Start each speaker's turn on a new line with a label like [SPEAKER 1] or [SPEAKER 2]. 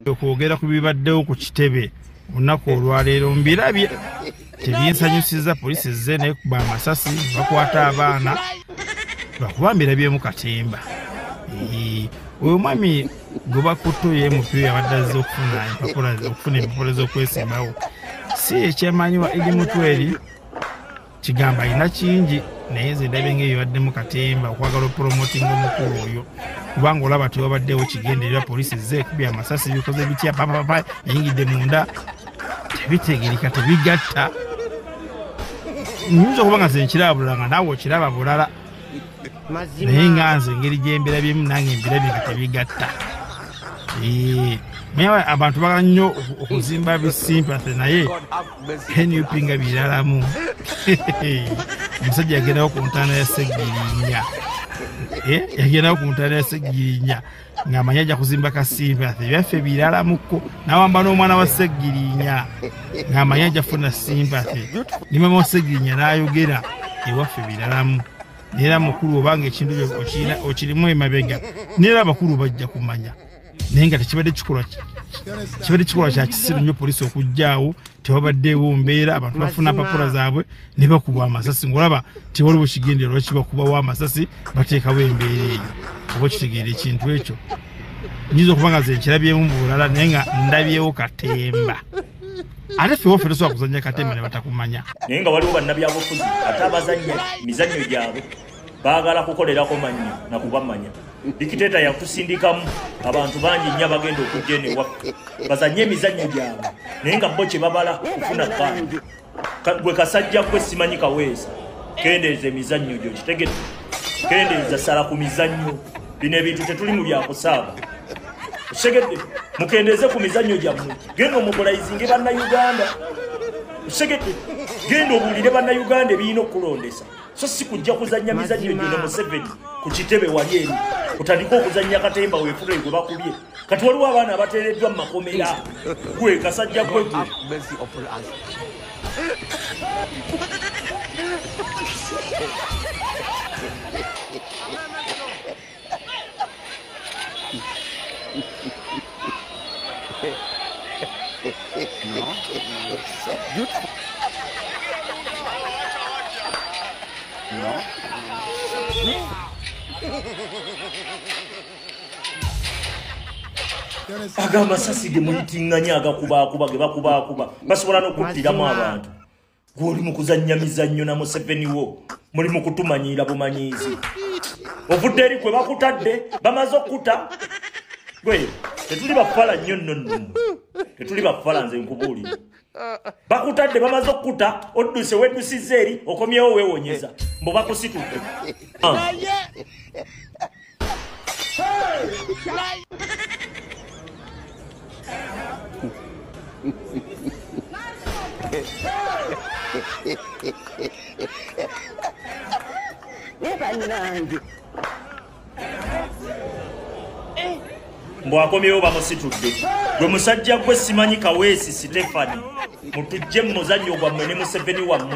[SPEAKER 1] Okwogera ku bibaddewo ku kitebe olunaku olwaleero mbirabye tebinsanyusiza. Poliisi ezze nekuba amasasi, bakwata abaana lwakuba mbirabyemu katemba. Oyo mwami gwe bakutte oyo MP abadde azze okufuna empapula z'okwesimbawo, si ekyamanyi wa Eddie Mutweri kigamba alina kingi, naye nze ndabye ng'ebibaddemu katemba okwagala opromotinga omukulu oyo, kubanga olaba tewabaddewo kigendererwa. Poliisi ezze ekubye amasasi, bikoze bitya, papapapa, eyingidde munda, tebitegereka, tebigatta. Nyinza okuba nga nze nkiraba bulala nga naawe okiraba bulala, naye nga nze engeri gyembirabyemu nange mbirabye nga tebigatta. Naye abantu bagala nnyo okuzimba bisympathy, naye NUP nga biralamu. Omusajja yagendawo ku ntaana ya Ssegirinya, yagendawo ku ntaana ya Ssegirinya ng'amanyi ajja kuzimba ka sympathy, byaffe biralamukko. N'awamba n'omwana wa Ssegirinya ng'amanyi ajja kufuna sympathy, ne mama wa Ssegirinya n'ayogera ewaffe biralamu. Neera mukulu obanga ekintu okirimu emabega, neera abakulu bajja kumanya. Naye nga tekibadde kikolwa, kibadde kikolwa kya kisiru nnyo poliisi okujjaawo. Tewabaddeewo mbeera, abantu bafuna mpapula zaabwe ne bakubwa amasasi, ng'olaba tewaliwo kigendererwa lwaki bakubawo amasasi, bateekawo embeera eyo. Oba okitegeera ekintu ekyo? Nyinza okuba nga nze nkirabyemu mu bulala, naye nga ndabyewo katemba. Ate ffe waffe tosobola kuzannya katemba ne batakumanya.
[SPEAKER 2] Naye nga waliwo bannabyabufuzi ate abazannya mizannyo gyabwe baagala kukolerako mannya nakubamanya. Dikiteeta yakusindikamu abantu bangi nnyo abagenda okujja eno ewaffe bazanye emizannyo gyabwe, naye nga bo kye babala kufuna kaadi. Gwe kasajja gwe simanyi Kaweesa, kendeeza emizannyo gyo, kitegedde? Kendeeza, sala ku mizannyo. Bino ebintu tetuli mu byakusaaga, okitegedde? Mukendeeze ku mizannyo gyammwe, genda omobilizinge bannayuganda, okitegedde? Genda obuulire bannayuganda ebirina okulondesa, so si kujja kuzannya mizannyo gyo ne Museveni ku kitebe wali eri otandike okuzannya katemba weefule gwe bakubye. Kati waliwo abaana abateereddwa mu makomera. Gwe kasajja gwe gwe aga amasasi ge muyitiŋŋanya agakubaakuba ge bakubaakuba basobola n'okuttiramu abantu. Gwe oli mu kuzannya mizannyo na Museveni wo, muli mu kutumanyiira bumanyiizi. Ovudde eri kwe bakutadde, bamaze okkuta. Gwe tetuli bafala nnyo nno nno, tetuli bafala, nze nkubuulira. Bakutadde, bamaze okkuta, odduse weddusizza eri, okomyewo weewonyeza mbu bakusitudde. Mbu akomyewo bamusitudde. Gwe musajja gwe simanyi Kaweesi Stefani, mutujje mu muzannyo gwammwe ne Museveni wammwe.